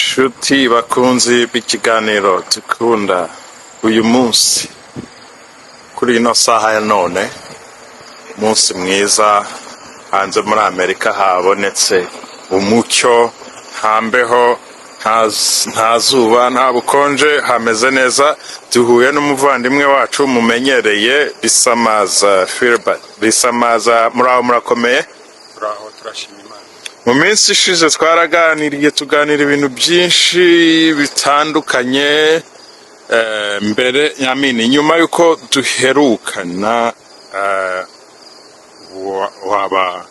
Nshuti bakunzi b'ikiganiro dukunda, uyu munsi kuri ino saha ya none, umunsi mwiza. Hanze muri Amerika habonetse umucyo, nta mbeho, nta zuba, nta bukonje, hameze neza. Duhuye n'umuvandimwe wacu mumenyereye, Bisamaza Philbert. Bisamaza, muraho, murakomeye? Turaho, turashima Imana. Mu minsi ishize twaraganiriye, tuganira ibintu byinshi bitandukanye. Mbere nyamini nyuma y'uko duherukana, waba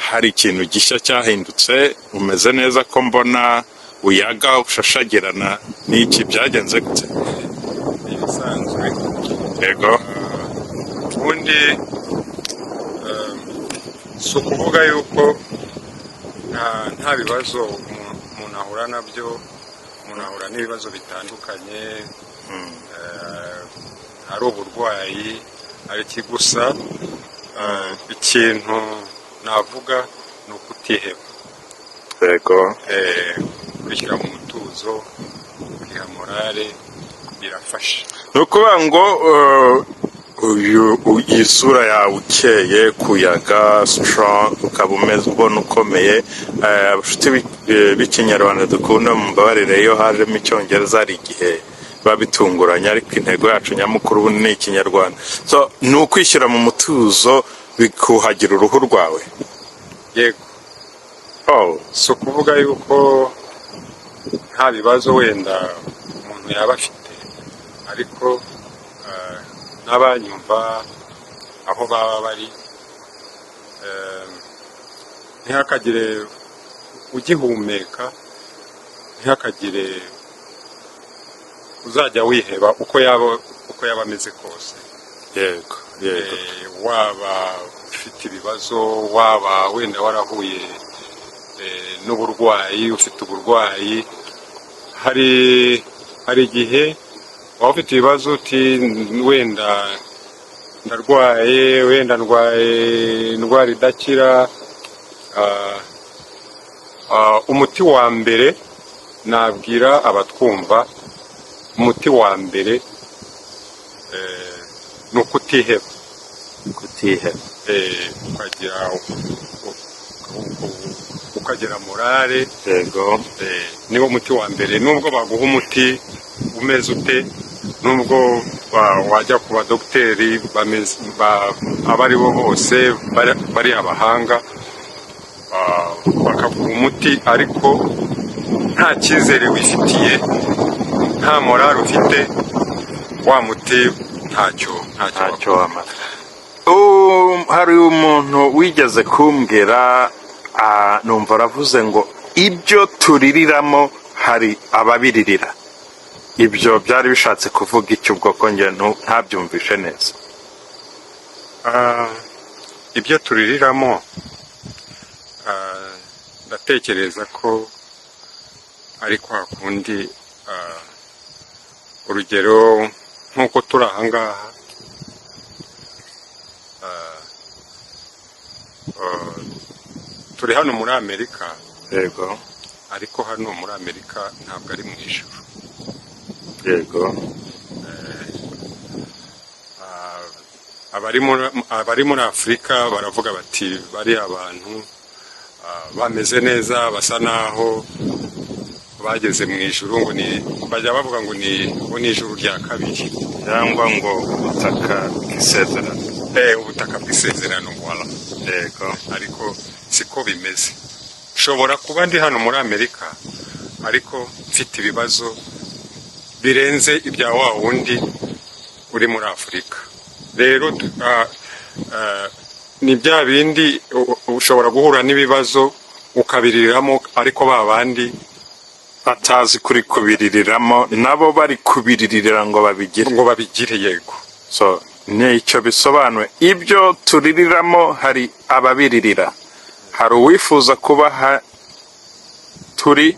hari ikintu gishya cyahindutse? Umeze neza ko mbona uyaga, ushashagirana, n'iki? Byagenze gute? Ni ibisanzwe. Yego. Ubundi si ukuvuga yuko nta bibazo umuntu ahura nabyo. Umuntu ahura n'ibibazo bitandukanye, ari uburwayi, ari iki. Gusa ikintu navuga ni ukutiheba. Kwishyira mu mutuzo, ukiha morale, birafasha. Ni ukuvuga ngo uyu iyi sura yawe ukeye, kuyaga, strong, ukaba umeze ubona ukomeye. Abashuti b'ikinyarwanda dukunda, mumbabarire iyo hajemo icyongereza, hari igihe biba bitunguranye, ariko intego yacu nyamukuru ubu ni ikinyarwanda. So ni ukwishyira mu mutuzo bikuhagira uruhu rwawe? Yego. Oh. Si ukuvuga yuko nta bibazo wenda umuntu yaba afite, ariko n'abanyumva aho baba bari, ntihakagire ugihumeka, ntihakagire uzajya wiheba uko yaba ameze kose. yego yego Waba ufite ibibazo, waba wenda warahuye n'uburwayi, ufite uburwayi, hari igihe waba ufite ibibazo uti wenda ndarwaye, wenda ndwaye indwara idakira. Umuti wa mbere nabwira abatwumva, umuti wa mbere ni ukutiheba. Kutiheba. Ukagira morale. Niwo muti wa mbere. Nubwo baguha umuti umeze ute, nubwo wajya ku badogiteri abo ari bo bose bari abahanga, bakaguha umuti, ariko nta cyizere wifitiye, nta morale ufite, wa muti ntacyo. Ntacyo wamara. Hari umuntu wigeze kumbwira, numva aravuze ngo ibyo tuririramo hari ababiririra. Ibyo byari bishatse kuvuga iki ubwo, ko njye ntabyumvishe neza? Ibyo tuririramo, ndatekereza ko ari kwa kundi, urugero nk'uko turi aha ngaha, turi hano muri Amerika, ariko hano muri Amerika ntabwo ari mu ijuru. Abari muri Afurika baravuga bati bariya abantu bameze neza, basa naho bageze mu ijuru, ngo ni bajya bavuga ngo ni ijuru rya kabiri. Cyangwa ngo ubutaka bw'isezerano. Ubutaka bw'isezerano, voilà. Ariko siko bimeze. Nshobora kuba ndi hano muri Amerika, ariko mfite ibibazo birenze ibya wa wundi uri muri Afurika. Rero ni bya bindi ushobora guhura n'ibibazo ukabiririramo, ariko ba bandi batazi kuri kubiririramo, nabo bari kubiririra ngo babigire. Ngo babigire, yego. So nicyo bisobanuye, ibyo tuririramo hari ababiririra. Hari uwifuza kuba turi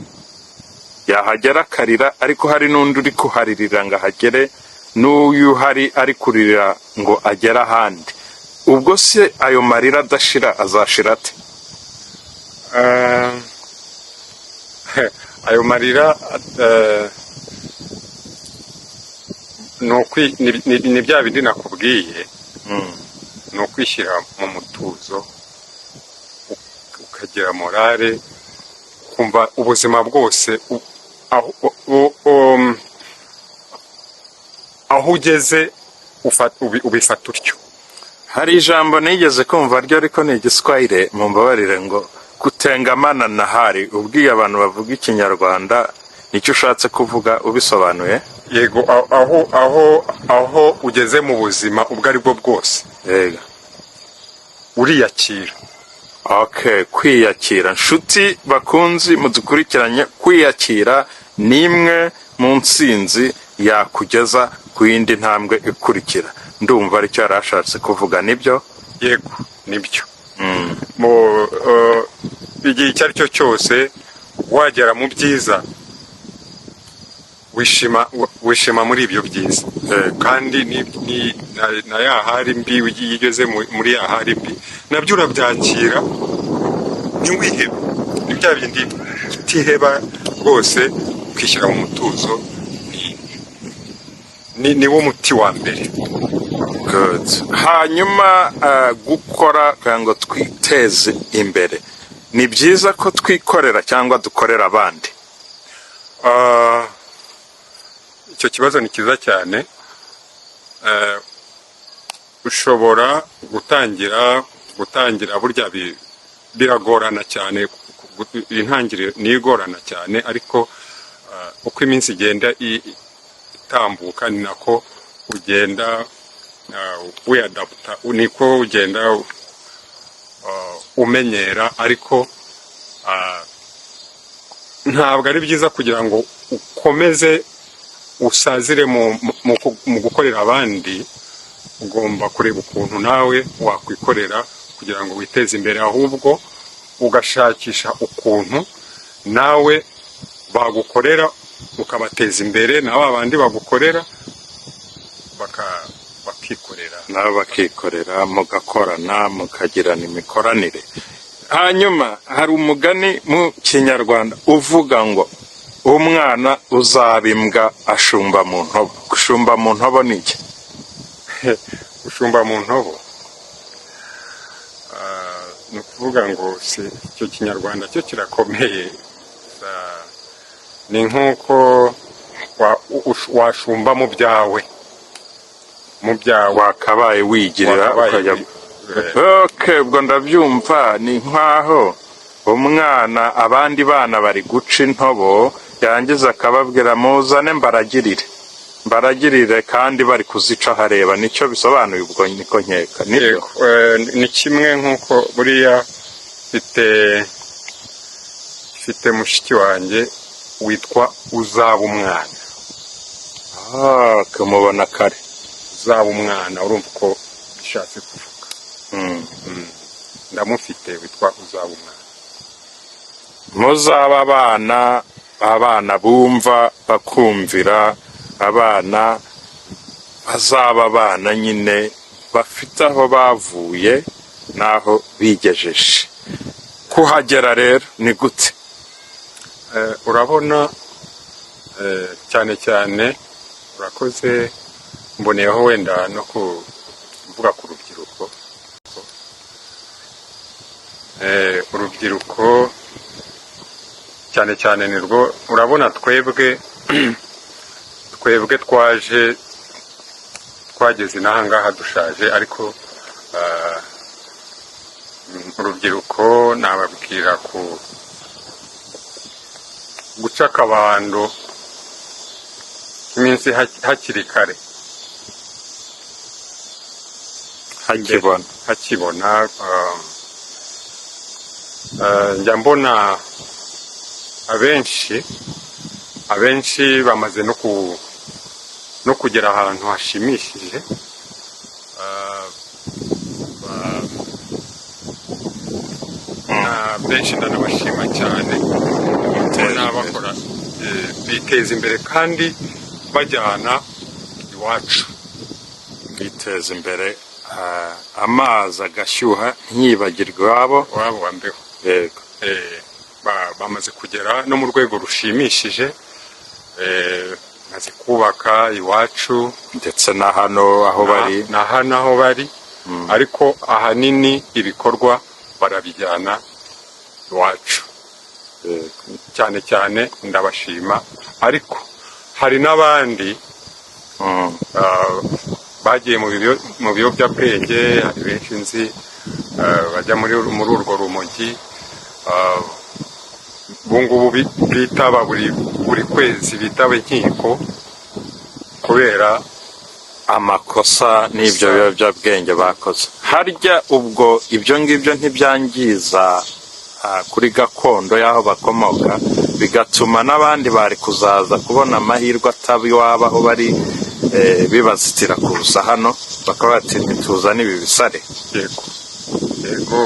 yahagera akarira, ariko hari n'undi uri kuharirira ngo ahagere, n'uyu uhari ari kuririra ngo agere ahandi. Ubwo se ayo marira adashira azashira ate? Ayo marira ni bya bindi nakubwiye, ni ukwishyira mu mutuzo, ukagira morale, ukumva ubuzima bwose aho ugeze ubifata utyo. Hari ijambo nigeze kumva ryo, ariko ni Igiswahili, mumbabarire, ngo "kutengamana na hali". Ubwiye abantu bavuga Ikinyarwanda nicyo ushatse kuvuga ubisobanuye? Yego, aho ugeze mu buzima ubwo ari bwo bwose, uriyakira. Okay, kwiyakira. Nshuti bakunzi mudukurikiranye, kwiyakira ni imwe mu ntsinzi yakugeza ku yindi ntambwe ikurikira. Ndumva aricyo yari ashatse kuvuga, nibyo? Yego, nibyo. Mu igihe icyo ari cyo cyose wagera mu byiza, wishima muri ibyo byiza. Kandi ni na ya hali mbi, iyo ugeze muri ya hali mbi, nabyo urabyakira, ntiwihebe. Ni bya bindi utiheba rwose, ukishyira mu mutuzo, ni wo muti wa mbere. Good. Hanyuma gukora kugira ngo twiteze imbere, ni byiza ko twikorera cyangwa dukorera abandi? Icyo kibazo ni cyiza cyane. Ushobora gutangira, burya biragorana cyane, intangiriro niyo igorana cyane, ariko uko iminsi igenda itambuka ni nako ugenda wiyadaputa, niko ugenda umenyera. Ariko ntabwo ari byiza kugira ngo ukomeze usazire mu gukorera abandi. Ugomba kureba ukuntu nawe wakwikorera kugira ngo witeze imbere, ahubwo ugashakisha ukuntu nawe bagukorera ukabateza imbere, na ba bandi bagukorera bakikorera. Nabo bakikorera, mugakorana, mukagirana imikoranire. Hanyuma hari umugani mu Kinyarwanda uvuga ngo "Umwana uzaba imbwa ashumba mu ntobo". Gushumba mu ntobo ni iki? Gushumba mu ntobo, ni ukuvuga ngo si icyo Kinyarwanda cyo kirakomeye. Ni nk'uko washumba mu byawe. Wakabaye wigirira. Wakabaye Ukajya Okay, ubwo ndabyumva, ni nk'aho umwana, abandi bana bari guca intobo, yarangiza akababwira "Muzane mbaragirire, mbaragirire", kandi bari kuzica hareba. Nicyo bisobanuye ubwo, niko nkeka, nibyo? Yego, ni kimwe nk'uko buriya mfite mushiki wanjye witwa Uzaba Umwana. Ah, kumubona kare. Uzaba Umwana, urumva uko bishatse kuvuga. Ndamufite witwa Uzaba Umwana. Muzaba abana, abana bumva bakumvira, abana bazaba abana nyine bafite aho bavuye n'aho bigejeje. Kuhagera rero ni gute? Urabona, cyane cyane urakoze, mboneyeho wenda no kuvuga ku rubyiruko. Urubyiruko cyane cyane nirwo, urabona twebwe twaje twageze n'aha ngaha dushaje, ariko urubyiruko nababwira ku guca akabando k'iminsi hakiri kare. Hakibona. Hakibona. Njya mbona abenshi bamaze no kugera ahantu hashimishije. Benshi ndanabashima cyane kubona bakora, biteza imbere kandi bajyana iwacu. Biteza imbere, amazi agashyuha ntiyibagirwe iwabo. Iwabo wa mbeho. Yego. bamaze kugera no mu rwego rushimishije. Maze kubaka iwacu ndetse na hano aho bari. Na hano aho bari, ariko ahanini ibikorwa barabijyana iwacu. Cyane cyane ndabashima, ariko hari n'abandi bagiye mu biyobyabwenge. Hari benshi nzi bajya muri urwo rumogi, ubu ngubu bitaba buri kwezi, bitaba inkiko kubera amakosa n'ibyo biyobyabwenge bakoze. Harya ubwo ibyo ngibyo ntibyangiza kuri gakondo y'aho bakomoka, bigatuma n'abandi bari kuzaza kubona amahirwe ataba iwabo aho bari, bibazitira kuza hano, bakaba bati: "Ntituzane ibi bisare"? Yego,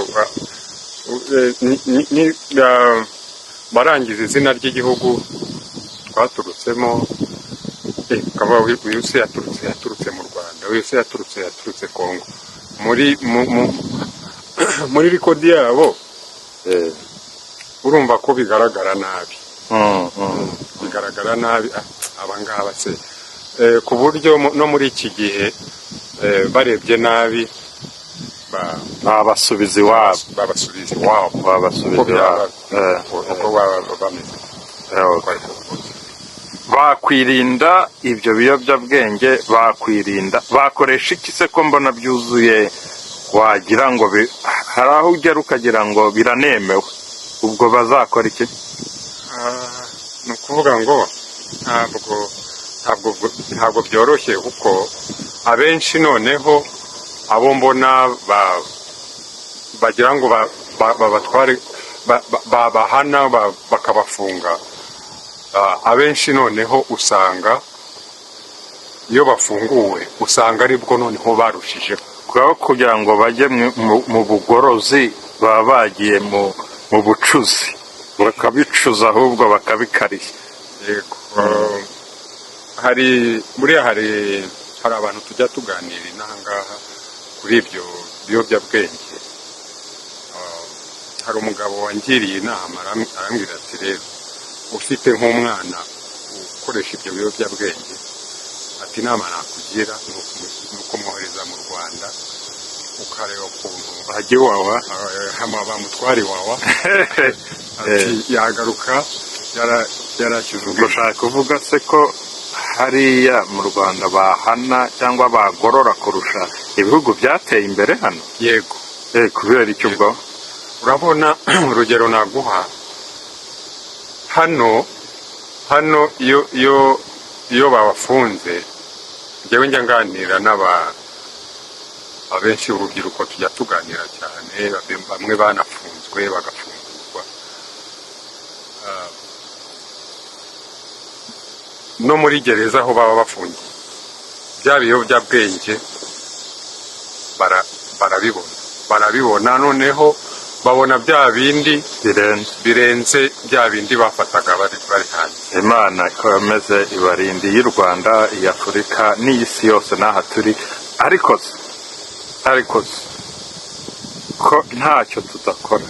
barangiza izina ry'igihugu twaturutsemo. Ukaba uyu se yaturutse mu Rwanda, uyu se yaturutse Kongo, muri record yabo. Urumva ko bigaragara nabi. Bigaragara nabi. Aba ngaba se, ku buryo no muri iki gihe, barebye nabi Babasubiza iwabo. Babasubiza iwabo. Babasubiza uko byaba iwabo. Uko baba bameze uko ariko kose. Bakwirinda ibyo biyobyabwenge, bakwirinda bakoresha iki se, ko mbona byuzuye, wagira ngo hari aho ugera ukagira ngo biranemewe? Ubwo bazakora iki? Ni ukuvuga ngo ntabwo byoroshye, kuko abenshi noneho abo mbona bagira ngo babatware, babahana, bakabafunga. Abenshi noneho usanga iyo bafunguwe, usanga aribwo noneho barushijeho. Kuko kugira ngo bajye mu bugorozi, baba bagiye mu bucuzi, bakabicuza ahubwo bakabikarishya. Yego. Hari buriya hari abantu tujya tuganira inaha ngaha kuri ibyo biyobyabwenge. Hari umugabo wangiriye inama, arambwira ati: "Rero ufite nk'umwana ukoresha ibyo biyobyabwenge," ati, "inama nakugira ni ukumwohereza mu Rwanda, ukareba ukuntu bajya iwawa." Bamutwara iwawa, ati yagaruka yarashyize Ubwo ubwenge. Ushaka kuvuga se ko hariya mu Rwanda bahana cyangwa bagorora kurusha ibihugu byateye imbere hano? Yego. Kubera icyo ubwo? Urabona, urugero naguha hano, iyo babafunze, njyewe njya nganira n'aba abenshi urubyiruko, tujya tuganira cyane, bamwe banafunzwe bagafungurwa. No muri gereza aho baba bafungiye, bya biyobyabwenge barabibona, noneho babona bya bindi birenze. Birenze bya bindi bafataga bari hanze. Imana ikomeze ibarinde, iy'u Rwanda, iyi Afurika n'iy'isi yose n'aha turi. Ariko se ko ntacyo tudakora,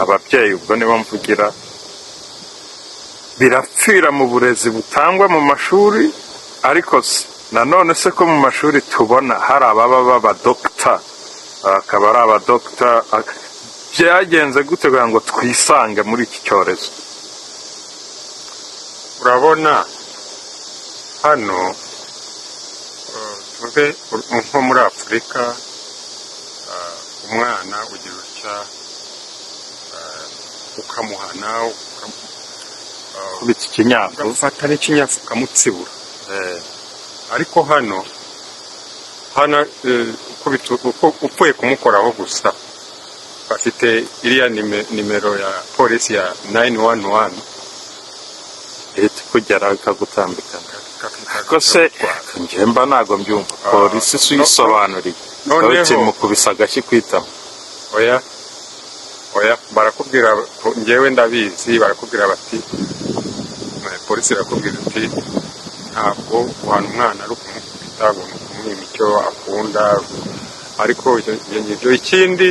ababyeyi ubwo nibo mvugira, birapfira mu burezi butangwa mu mashuri? Ariko se nanone se ko mu mashuri tubona hari ababa b'abadogita, akaba ari abadogita, byagenze gute kugira ngo twisange muri iki cyorezo? Urabona hano, tuve nko muri Afurika, umwana ugira utya, ukamuhana, Kubita ikinyafu. Ugafata n'ikinyafu ukamutsibura. Ariko hano upfuye kumukoraho gusa, bafite iriya nimero ya polisi ya 911. Ihita ikugeraho ikagutambikana. Ariko se njye mba ntabwo mbyumva, polisi si uyisobanuriye? Noneho uti mukubise agashyi ku itama. Oya, oya, barakubwira, njyewe ndabizi, barakubwira bati, polisi irakubwira iti: "Ntabwo guhana umwana ari ukumukubita, ngo ni ukumwima icyo akunda." Ariko ibyo ngibyo, ikindi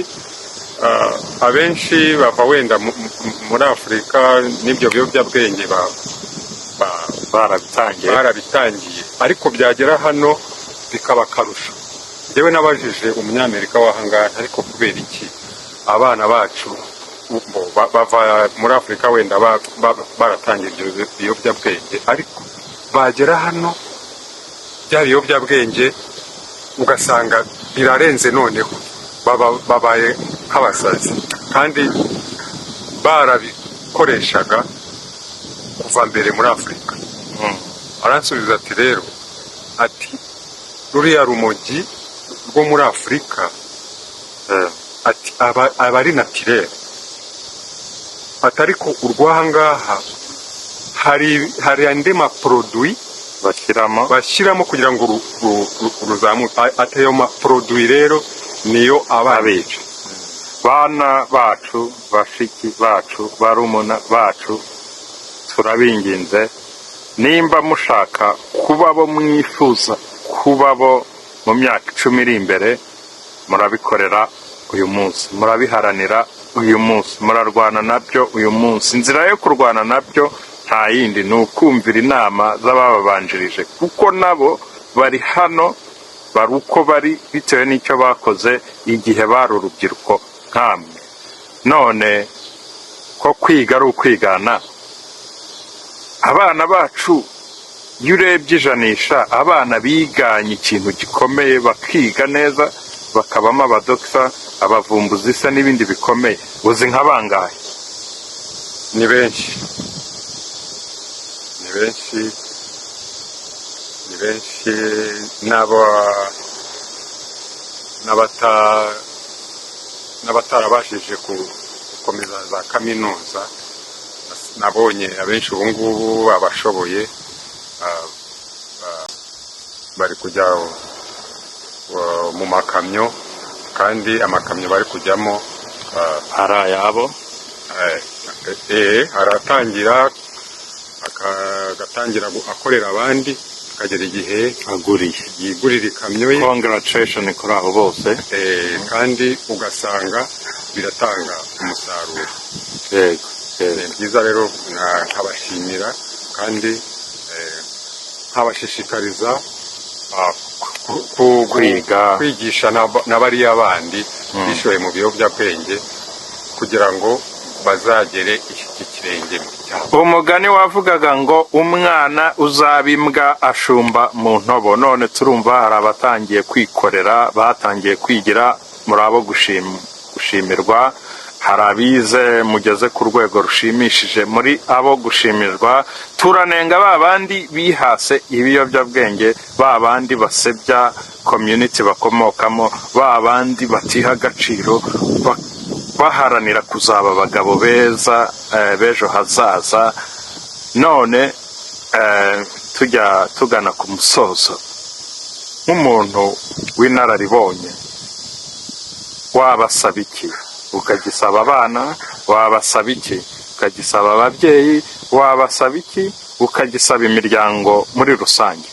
Abenshi bava wenda muri Afurika n'ibyo biyobyabwenge Barabitangiye. Barabitangiye, ariko byagera hano bikaba akarusho. Njyewe nabajije Umunyamerika w'ahangaha, ariko kubera iki abana bacu bo bava muri Afurika wenda baratangiye ibyo biyobyabwenge, ariko bagera hano bya biyobyabwenge ugasanga birarenze, noneho babaye nk'abasazi kandi barabikoreshaga kuva mbere muri Afurika? Aransubiza ati: "Rero," ati, "ruriya rumogi rwo muri Afurika," ati, "aba ari naturel," ati, "ariko urw'ahangaha hari andi ma produits bashyiramo bashyiramo kugira ngo ruzamuke." Ati ayo ma produits rero niyo ababica. Bana bacu, bashiki bacu, barumuna bacu, turabinginze, nimba mushaka kuba bo mwifuza kuba bo mu myaka 10 iri imbere, murabikorera uyu munsi, murabiharanira uyu munsi, murarwana nabyo uyu munsi. Inzira yo kurwana nabyo nta yindi, ni ukumvira inama z'abababanjirije, kuko nabo bari hano, bari uko bari bitewe n'icyo bakoze igihe bari urubyiruko nkamwe. None ko kwiga ari ukwigana, abana bacu, iyo urebye ijanisha abana biganye ikintu gikomeye, bakiga neza, bakabamo abadokita, abavumbuzi se n'ibindi bikomeye, uzi nka bangahe? Ni benshi, ni benshi, ni benshi, n'abatarabashije gukomeza za kaminuza. Nabonye abenshi ubu ngubu abashoboye bari kujya mu makamyo, kandi amakamyo bari kujyamo ari ayabo. Aratangira agatangira akorera abandi, akagera igihe aguriye yigurira ikamyo ye. Congratulation kuri abo bose. Kandi ugasanga biratanga umusaruro. yego yego Ni byiza rero, nkabashimira kandi nkabashishikariza Kwiga. kwigisha na bariya bandi bishoye mu biyobyabwenge kugira ngo bazagere iki kirenge mu cyabo. Umugani wavugaga ngo umwana uzaba imbwa ashumba mu ntobo. None turumva hari abatangiye kwikorera, batangiye kwigira. Muri abo gushimirwa. Hari abize, mugeze ku rwego rushimishije, muri abo gushimirwa. Turanenga ba bandi bihase ibiyobyabwenge, ba bandi basebya community bakomokamo, ba bandi batiha agaciro, baharanira kuzaba abagabo beza b'ejo hazaza. None tujya tugana ku musozo, nk'umuntu w'inararibonye, wabasaba iki? Ukagisaba abana, wabasaba iki? Ukagisaba ababyeyi, wabasaba iki? Ukagisaba imiryango muri rusange.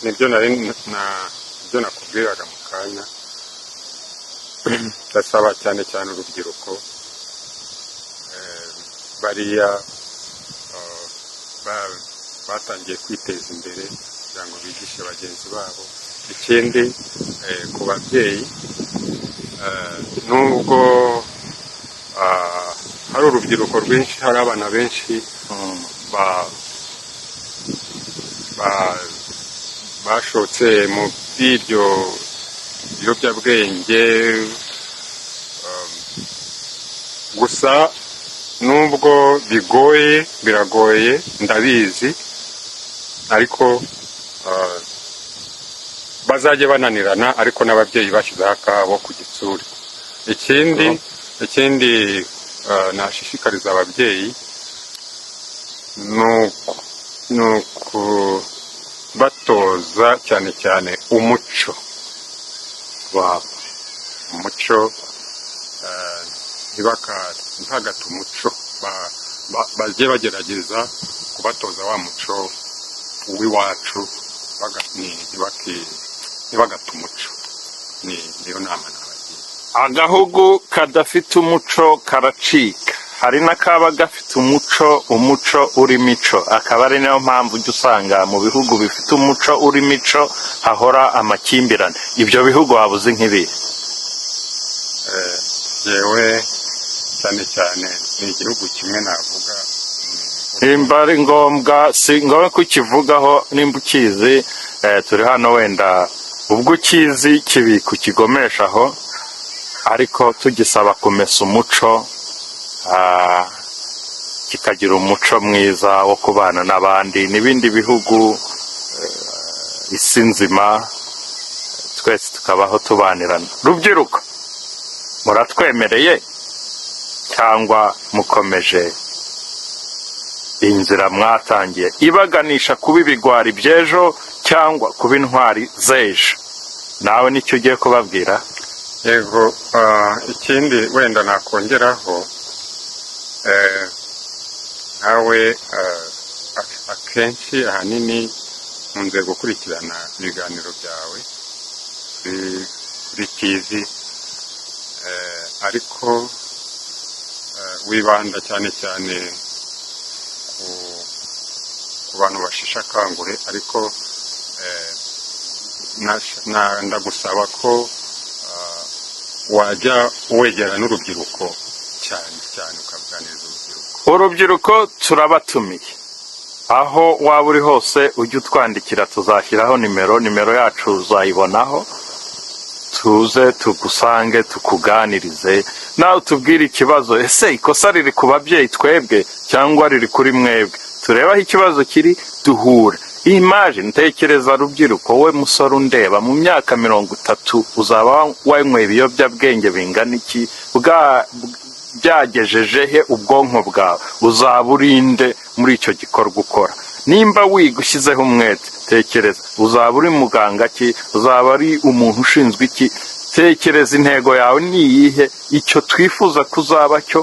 Nibyo nari na ibyo nakubwiraga mu kanya. Ndasaba cyane cyane urubyiruko, bariya batangiye kwiteza imbere kugira ngo bigishe bagenzi babo. Ikindi, ku babyeyi, nubwo hari urubyiruko rwinshi, hari abana benshi bashotse mu by'ibyo biyobyabwenge, gusa nubwo bigoye, biragoye ndabizi, ariko bazajye bananirana, ariko n'ababyeyi bashyizeho akabo ku gitsure. Ikindi nashishikariza ababyeyi ni ukubatoza cyane cyane umuco wabo, umuco, ntibagate umuco, bajye bagerageza kubatoza wa muco w'iwacu, ntibagate umuco. Niyo nama nabagira. Agahugu kadafite umuco karacika. Hari n'akaba gafite umuco, umuco urimo ico, akaba ari nayo mpamvu ujya usanga mu bihugu bifite umuco urimo ico hahora amakimbirane. Ibyo bihugu waba uzi nk'ibihe? Jewe cyane cyane ni igihugu kimwe navuga. Nimba ari ngombwa, si ngombwa kukivugaho. Nimba ukizi, turi hano, wenda ubwo ukizi kibika ukigomesha aho, ariko tugisaba kumesa umuco, kikagira umuco mwiza wo kubana n'abandi n'ibindi bihugu, isi nzima, twese tukabaho tubanirana. Rubyiruko, muratwemereye cyangwa mukomeje inzira mwatangiye ibaganisha kuba ibigwari by'ejo cyangwa kuba intwari z'ejo? Nawe nicyo ugiye kubabwira? Yego, ikindi wenda nakongeraho, nkawe akenshi ahanini nkunze gukurikirana ibiganiro byawe kuri TV, ariko wibanda cyane cyane ku bantu basheshe akanguhe, ariko ndagusaba ko wajya wegera n'urubyiruko cyane cyane, ukaganiriza urubyiruko. Urubyiruko turabatumiye. Aho waba uri hose ujye utwandikira, tuzashyiraho nimero yacu, uzayibonaho, tuze tugusange tukuganirize, nawe utubwire ikibazo. Ese ikosa riri ku babyeyi twebwe cyangwa riri kuri mwebwe? Turebe aho ikibazo kiri, duhure. Imagine, tekereza rubyiruko, wowe musore undeba, mu myaka 30 uzaba wanyweye ibiyobyabwenge bingana iki? Bwa byagejeje he ubwonko bwawe? Uzaba urinde muri icyo gikorwa ukora? Nimba wiga ushyizeho umwete, tekereza uzaba uri muganga ki? Uzaba ari umuntu ushinzwe iki? Tekereza, intego yawe ni iyihe? Icyo twifuza kuzaba cyo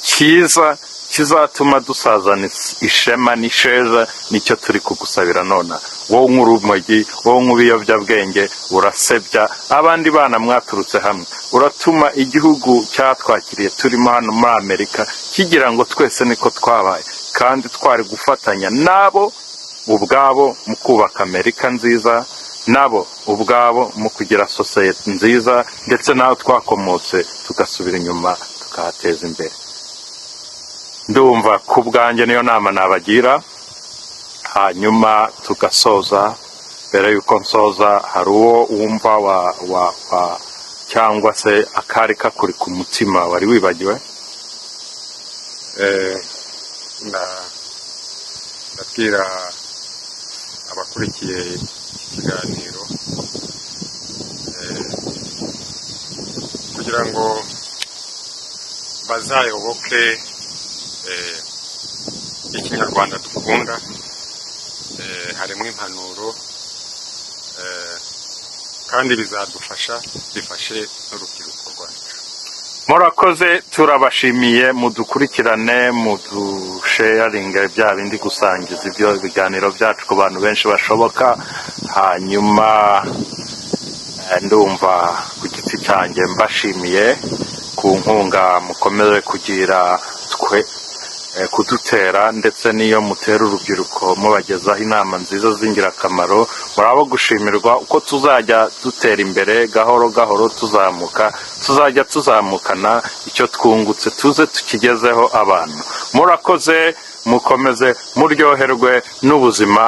cyiza kizatuma dusazana ishema n'isheja, nicyo turi kugusabira nona. Wowe unywa urumogi, wowe unywa ibiyobyabwenge, urasebya abandi bana mwaturutse hamwe, uratuma igihugu cyatwakiriye turimo hano muri Amerika kigira ngo twese niko twabaye, kandi twari gufatanya nabo ubwabo mu kubaka Amerika nziza, nabo ubwabo mu kugira sosiyete nziza, ndetse n'aho twakomotse tugasubira inyuma tukahateza imbere. Ndumva ku bwanjye niyo nama nabagira, hanyuma tugasoza. Mbere y'uko nsoza, hari uwo wumva wa cyangwa se akari kakuri ku mutima wari wibagiwe? Ndabwira abakurikiye iki kiganiro kugira ngo bazayoboke ikinyarwanda dukunda. Harimo impanuro, kandi bizadufasha, bifashe n'urubyiruko rwacu. Murakoze, turabashimiye. Mudukurikirane, mudusharinge, bya bindi, gusangiza ibyo biganiro byacu ku bantu benshi bashoboka. Hanyuma ndumva ku giti cyanjye mbashimiye ku nkunga mukomeze kugira twe, kudutera, ndetse n'iyo mutera urubyiruko mubagezaho inama nziza z'ingirakamaro. Muri abo gushimirwa. Uko tuzajya dutera imbere gahoro gahoro, tuzamuka, tuzajya tuzamukana icyo twungutse, tuze tukigezeho abantu. Murakoze, mukomeze muryoherwe n'ubuzima.